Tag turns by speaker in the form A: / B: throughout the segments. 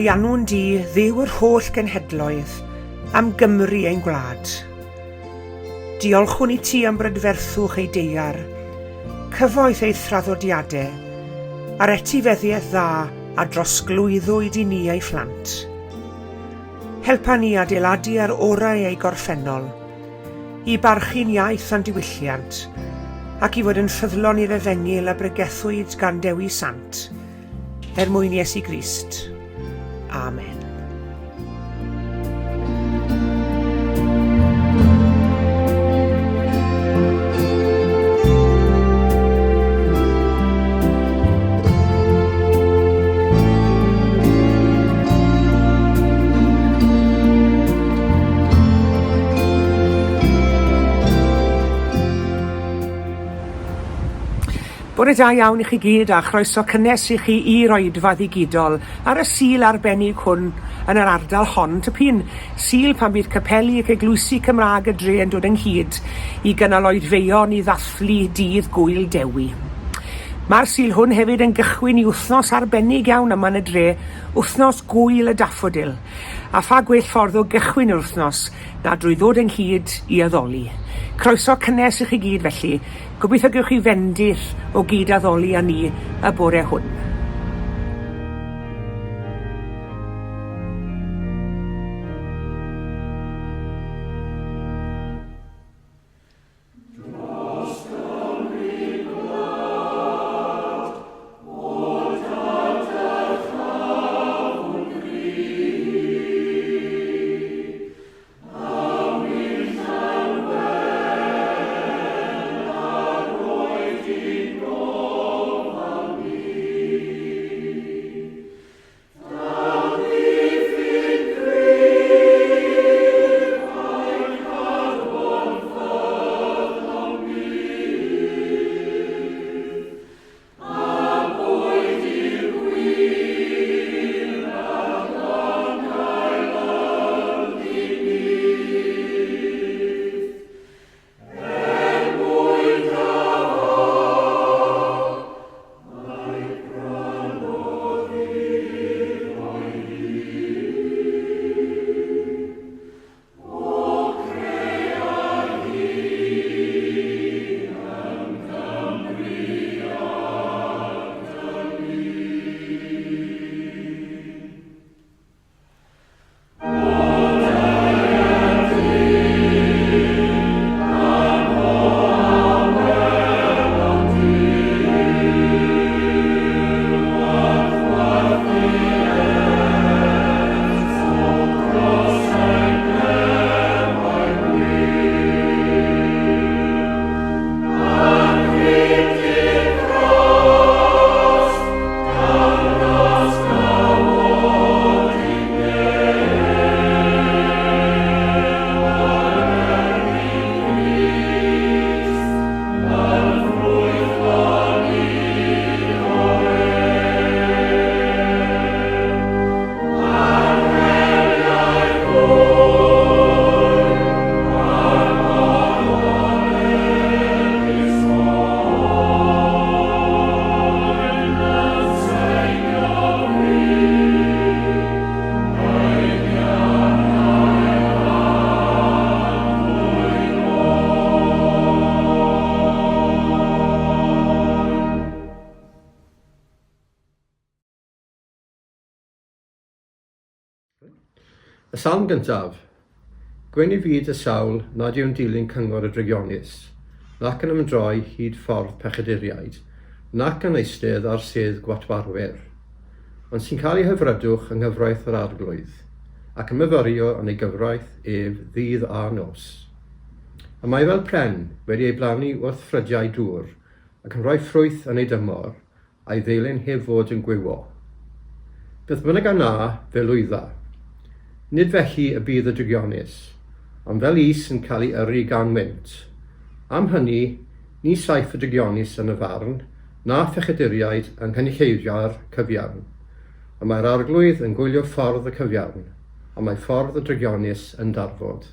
A: moliannwn di, Dduw yr holl genhedloedd, am Gymru ein gwlad. Diolchwn i ti am brydferthwch ei deiar, cyfoeth ei thraddodiadau, a'r etifeddiaeth dda a drosglwyddwyd i ni ei phlant. Helpa ni adeiladu ar orau ei gorffennol, i barchu'n iaith a'n diwylliant, ac i fod yn ffyddlon i'r efengyl a bregethwyd gan Dewi Sant, er mwyn Iesu Grist. Amen. Bore da iawn i chi gyd a chroeso cynnes i chi i'r oedfa ddigidol ar y Sul arbennig hwn yn yr ardal hon, tipyn Sul pan bydd capeli ac eglwysi Cymraeg y dre yn dod ynghyd i gynnal oedfeuon i ddathlu dydd Gŵyl Dewi. Mae'r Sul hwn hefyd yn gychwyn i wythnos arbennig iawn yma yn y dre, wythnos Gŵyl y Daffodil. A pha gwell ffordd o gychwyn yr wythnos na drwy ddod ynghyd i addoli. Croeso cynnes i chi gyd felly. Gobeithio gewch chi fendith o gyd-addoli â ni y bore hwn.
B: Y Salm gyntaf. Gwyn i fyd y sawl nad yw'n dilyn cyngor y drygionus, nac yn ymdroi hyd ffordd pechaduriaid, nac yn eistedd ar sedd gwatwarwyr, ond sy'n cael ei hyfrydwch yng nghyfraith yr Arglwydd, ac yn myfyrio yn ei gyfraith ef ddydd a nos. Y mae fel pren wedi ei blannu wrth ffrydiau dŵr, ac yn rhoi ffrwyth yn ei dymor, a'i ddeilyn heb fod yn gwywo. Beth bynnag a wna, fe lwydda. Nid felly y bydd y drygionus, ond fel is yn cael ei yrru gan wynt. Am hynny, ni saif y drygionus yn y farn, na phechaduriaid yng nghynulleidfa'r cyfiawn. Y mae'r Arglwydd yn gwylio ffordd y cyfiawn, ond mae ffordd y drygionus yn darfod.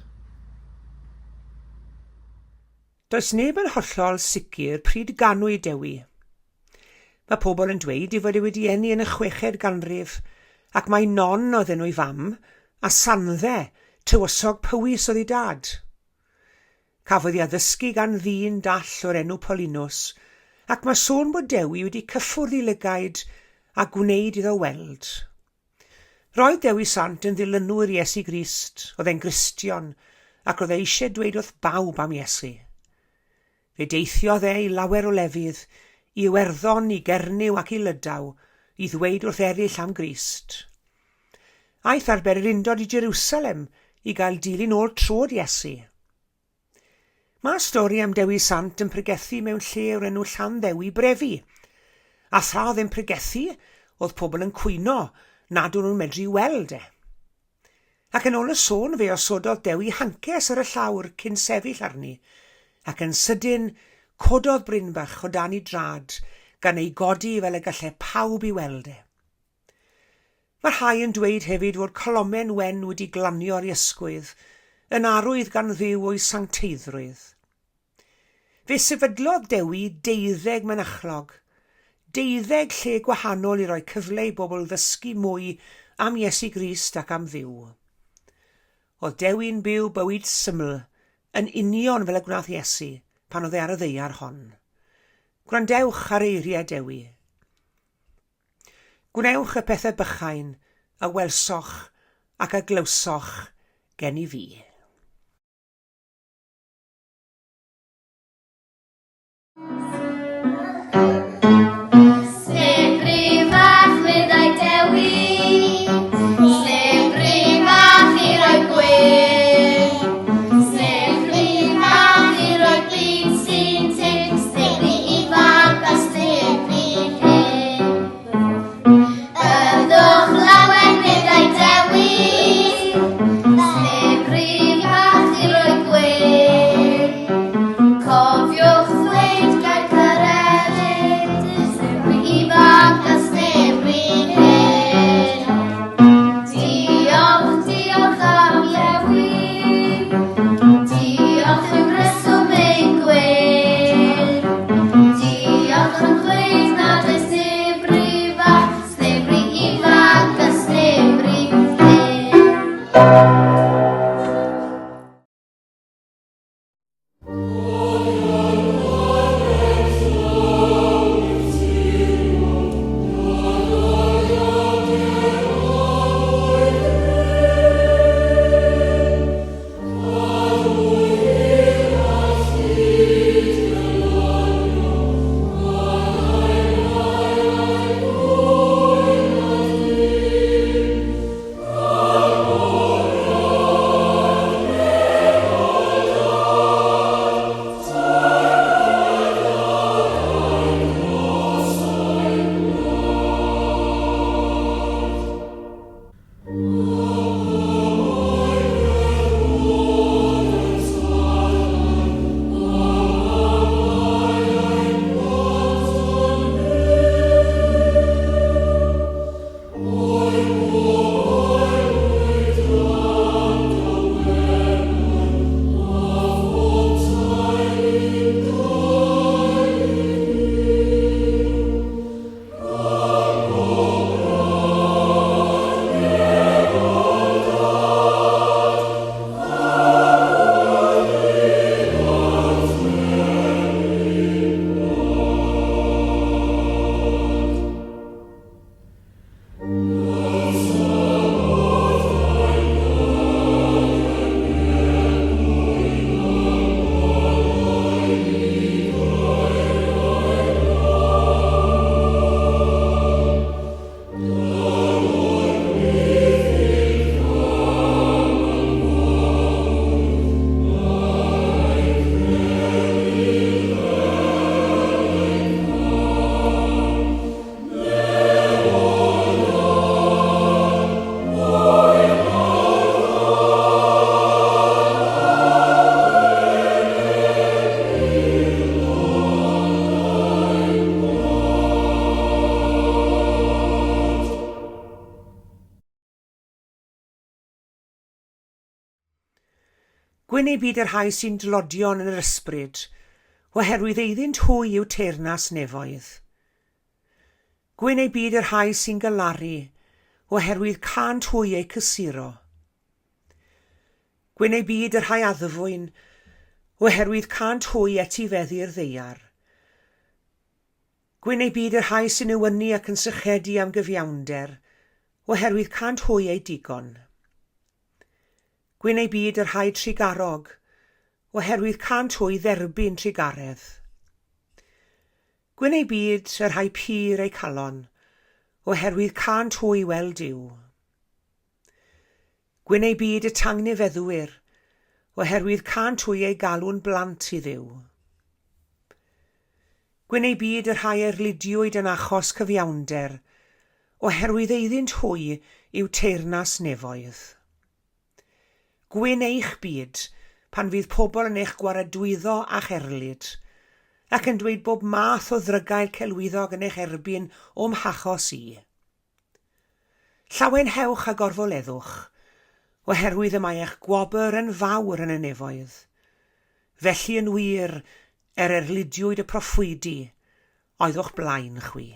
A: Does neb yn hollol sicr pryd ganwyd Dewi. Mae pobl yn dweud ei fod e wedi eni yn y chweched ganrif, Ac mai Non oedd enw'i fam, a Sandde, tywysog Powys oedd ei dad. Cafodd ei addysgu gan ddyn dall o'r enw Paulinus, ac mae sôn bod Dewi wedi cyffwrdd ei lygaid a gwneud iddo weld. Roedd Dewi Sant yn ddilynwr Iesu Grist, oedd e'n Gristion, ac roedd e eisiau dweud wrth bawb am Iesu. Fe deithiodd e i lawer o lefydd, i Iwerddon, i Gernyw ac i Lydaw, i ddweud wrth eraill am Grist. Aeth ar bererindod i Jerusalem i gael dilyn ôl trod Iesu. Mae stori am Dewi Sant yn pregethu mewn lle o'r enw Llanddewi Brefi. A thra oedd e'n pregethu, oedd pobl yn cwyno nad o'n nhw'n medru weld e. Ac yn ôl y sôn fe osododd Dewi hances ar y llawr cyn sefyll arni, ac yn sydyn cododd bryn bach o dan ei drad gan ei godi fel y gallai pawb ei weld e. Mae rhai yn dweud hefyd fod colomen wen wedi glanio ar ei ysgwydd, yn arwydd gan Dduw o'i sancteiddrwydd. Fe sefydlodd Dewi deuddeg mynachlog, deuddeg lle gwahanol i roi cyfle i bobl ddysgu mwy am Iesu Grist ac am Dduw. Oedd Dewi'n byw bywyd syml, yn union fel y gwnaeth Iesu pan oedd e ar y ddaear hon. Gwrandewch ar eiriau Dewi. Gwnewch y pethau bychain a welsoch ac a glywsoch gen i fi.
C: Slefri fach, meddai Dewi, slefri fach i roi gwyn. Slefri fach i roi blin sy'n tyn, slefri ifanc a slefri hyn. Byddwch lawen, meddai Dewi, sneb rhy fach i roi gwên. Cofiwch ddweud gair caredig, sneb rhy ifanc a sneb rhy hen. Diolch, diolch am Ddewi, diolch yw'r rheswm ein gwên. Diolch am ddweud nad oes neb rhy fach, sneb rhy ifanc a sneb rhy hen.
A: Gwyn eu byd y rhai sy'n dlodion yn yr ysbryd, oherwydd eiddynt hwy yw teyrnas nefoedd. Gwyn eu byd y rhai sy'n galaru, oherwydd cânt hwy eu cysuro. Gwyn eu byd y rhai addfwyn, oherwydd cânt hwy etifeddu'r ddaear. Gwyn eu byd y rhai sy'n newynu ac yn sychedu am gyfiawnder, oherwydd cânt hwy eu digon. Gwyn eu byd y rhai trugarog, oherwydd cânt hwy dderbyn trugaredd. Gwyn eu byd y rhai pur eu calon, oherwydd cânt hwy weld Duw. Gwyn eu byd y tangnefeddwyr, oherwydd cânt hwy eu galw'n blant i Dduw. Gwyn eu byd y rhai erlidiwyd yn achos cyfiawnder, oherwydd eiddynt hwy yw teyrnas nefoedd. Gwyn eich byd pan fydd pobl yn eich gwaradwyddo a'ch erlid, ac yn dweud bob math o ddrygail celwyddog yn eich erbyn o'm hachos i. Llawenhewch a gorfoleddwch, oherwydd y mae eich gwobr yn fawr yn y nefoedd. Felly yn wir, er erlidiwyd y proffwydi oedd o'ch blaen chwi.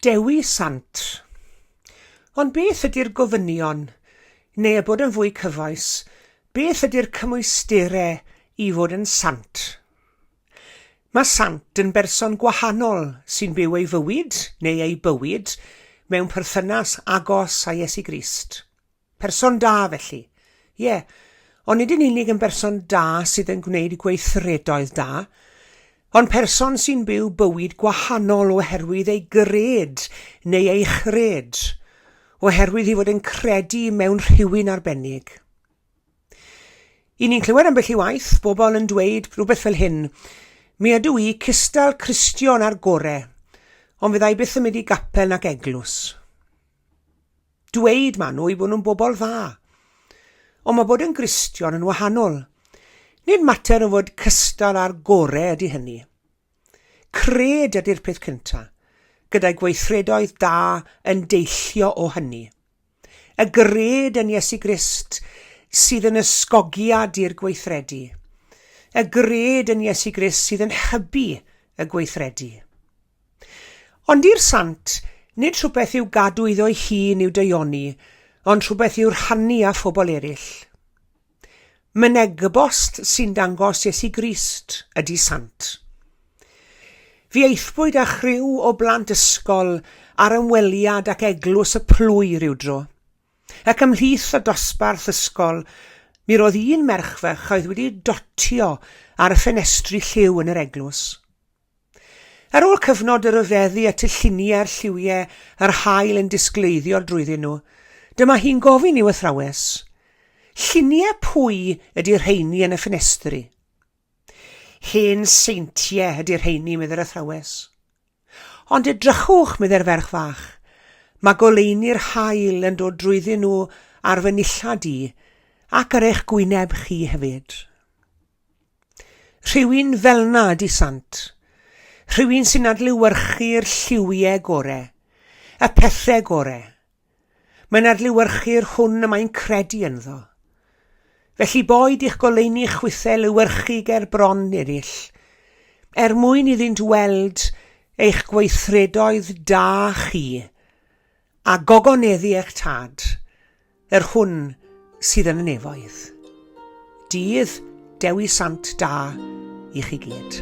A: Dewi Sant. Ond beth ydy'r gofynion, neu a bod yn fwy cyfoes, beth ydy'r cymwysterau i fod yn sant? Mae sant yn berson gwahanol sy'n byw ei fywyd, neu ei bywyd, mewn perthynas agos â Iesu Grist. Person da, felly. Ie, ond nid yn unig yn berson da sydd yn gwneud gweithredoedd da, Ond person sy'n byw bywyd gwahanol oherwydd ei gred neu ei chred, oherwydd ei fod yn credu mewn rhywun arbennig. I ni'n clywed ambell i waith bobl yn dweud rhywbeth fel hyn, mi ydw i cystal Cristion a'r gore, ond fydda i byth yn mynd i gapel nac eglwys. Dweud maen nhw eu bod nhw'n bobl dda. Ond mae bod yn Gristion yn wahanol. Nid mater o fod cystal â'r gore ydy hynny. Cred ydy'r peth cynta, gyda'i gweithredoedd da yn deillio o hynny. Y gred yn Iesu Grist sydd yn ysgogiad i'r gweithredu. Y gred yn Iesu Grist sydd yn hybu y gweithredu. Ond i'r sant, nid rhywbeth i'w gadw iddo'i hun yw daioni, ond rhywbeth i'w rhannu â phobl eraill. Mynegbost sy'n dangos Iesu Grist ydy sant. Fi aethpwyd â chriw o blant ysgol ar ymweliad ac eglwys y plwy rywdro. Ac ymhlith y dosbarth ysgol, mi roedd un merch fach oedd wedi dotio ar y ffenestri lliw yn yr eglwys. Ar ôl cyfnod y rhyfeddu at y lluniau a'r lliwiau a'r haul yn disgleirio drwyddyn nhw, dyma hi'n gofyn i'w athrawes, Lluniau pwy ydy'r rheini yn y ffenestri? Hen seintiau ydy'r rheini, meddai'r athrawes. Ond edrychwch, meddai'r ferch fach, mae goleuni'r haul yn dod drwyddyn nhw ar fy nillad i ac ar eich gwyneb chi hefyd. Rhywun fel'na ydi sant. Rhywun sy'n adlewyrchu'r lliwiau gore, y pethe gore. Mae'n adlewyrchu'r hwn y mae'n credu ynddo. Felly boed i'ch goleuni chwithe lewyrchu ger bron eraill, er mwyn iddynt weld eich gweithredoedd da chi, a gogoneddu eich tad. Yr hwn sydd yn y nefoedd. Dydd Dewi Sant da i chi gyd.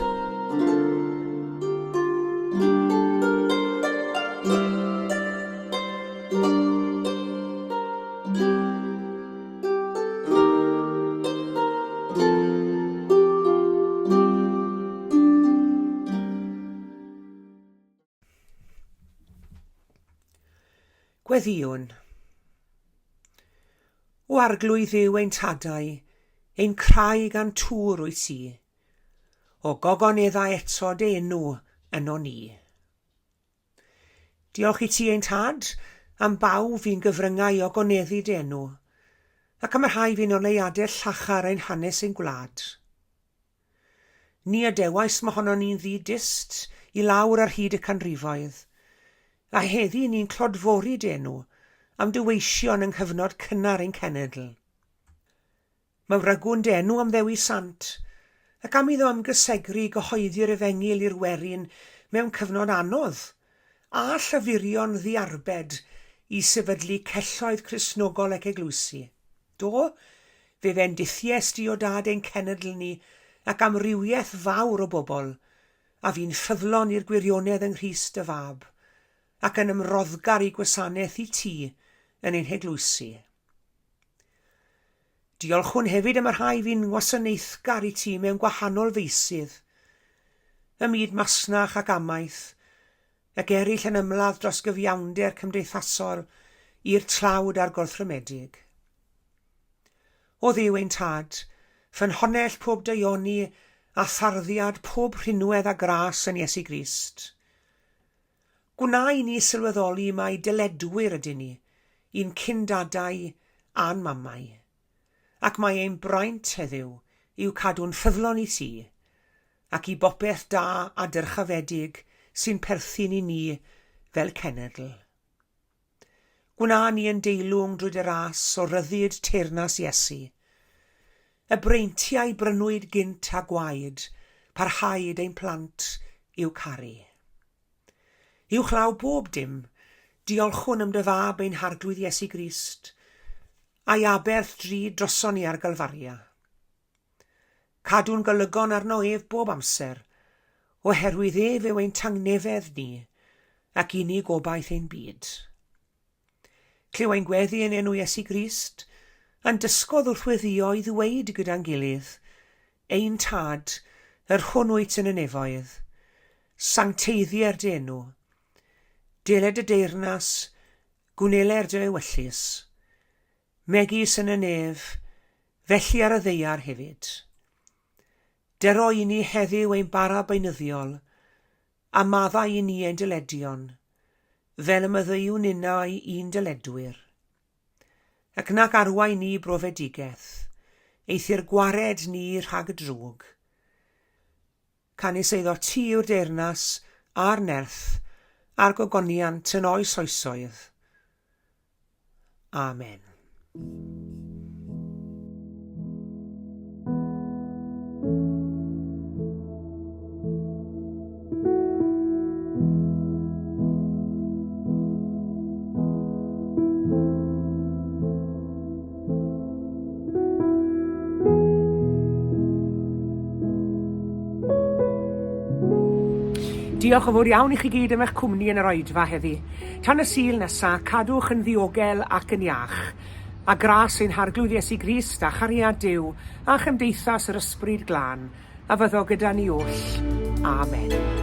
A: Gweddïwn. O Arglwydd Dduw ein tadau, ein craig a'n tŵr wyt ti. O gogoneddau eto dy enw yno ni. Diolch i ti ein tad am bawb fu'n gyfryngau i ogoneddu dy enw, ac am y rhai fu'n oleuadau llachar ein hanes ein gwlad. Ni adewais mohonon ni'n ddi-dyst i lawr ar hyd y canrifoedd, a heddi ni'n clodfori dy enw am dy weision yng nghyfnod cynnar ein cenedl. Mawrygwn dy enw am Ddewi Sant, ac am iddo ymgysegru i gyhoeddi'r Efengyl i'r werin mewn cyfnod anodd, a llafurio'n ddiarbed i sefydlu celloedd Cristnogol ac eglwysi. Do, fe fendithies di o dad ein cenedl ni ac amrywiaeth fawr o bobl, a fu'n ffyddlon i'r gwirionedd yng Nghrist dy Fab, ac yn ymroddgar i gwasanaeth i ti yn ein heglwysi. Diolchwn hefyd am y rhai fu'n wasanaethgar i ti mewn gwahanol feysydd, ym myd masnach ac amaeth, ac eraill yn ymladd dros gyfiawnder cymdeithasol i'r tlawd a'r gorthrymedig. O Dduw ein Tad, ffynhonnell pob daioni a tharddiad pob rhinwedd a gras yn Iesu Grist, gwna i ni sylweddoli mai dyledwyr ydyn ni i'n cyndadau a'n mamau. ac mae ein braint heddiw yw cadw'n ffyddlon i ti, ac i bopeth da a dyrchafedig sy'n perthyn i ni fel cenedl. Gwna ni yn deilwng drwy dy ras o ryddid teyrnas Iesu. Y breintiau brynwyd gynt â gwaed, parhaed ein plant i'w caru. Uwchlaw bob dim, diolchwn am dy Fab ein Harglwydd Iesu Grist, a'i aberth drud droson ni ar Galfaria. Cadw'n golygon arno ef bob amser, oherwydd ef yw ein tangnefedd ni, ac unig obaith ein byd. Clyw ein gweddi yn enw Iesu Grist, a'n dysgodd wrth weddïo i ddweud gyda'n gilydd, Ein Tad, yr hwn wyt yn y nefoedd, sancteiddier dy enw. Deled dy deyrnas, gwneler dy ewyllys, megis yn y nef, felly ar y ddaear hefyd. Dero i ni heddiw ein bara beunyddiol, a maddau i ni ein dyledion, fel y maddeuwn ninnau i'n dyledwyr. Ac nac arwain ni i brofedigaeth, eithr gwared ni rhag y drwg. Canys eiddo ti yw'r deyrnas, a'r nerth, a'r gogoniant yn oes oesoedd. Amen. Diolch yn fawr iawn i chi gyd am eich cwmni yn yr oedfa heddi. Tan y Sul nesa, cadwch yn ddiogel ac yn iach. A gras ein Harglwydd Iesu Grist a chariad Duw a chymdeithas yr Ysbryd Glân a fyddo gyda ni oll. Amen.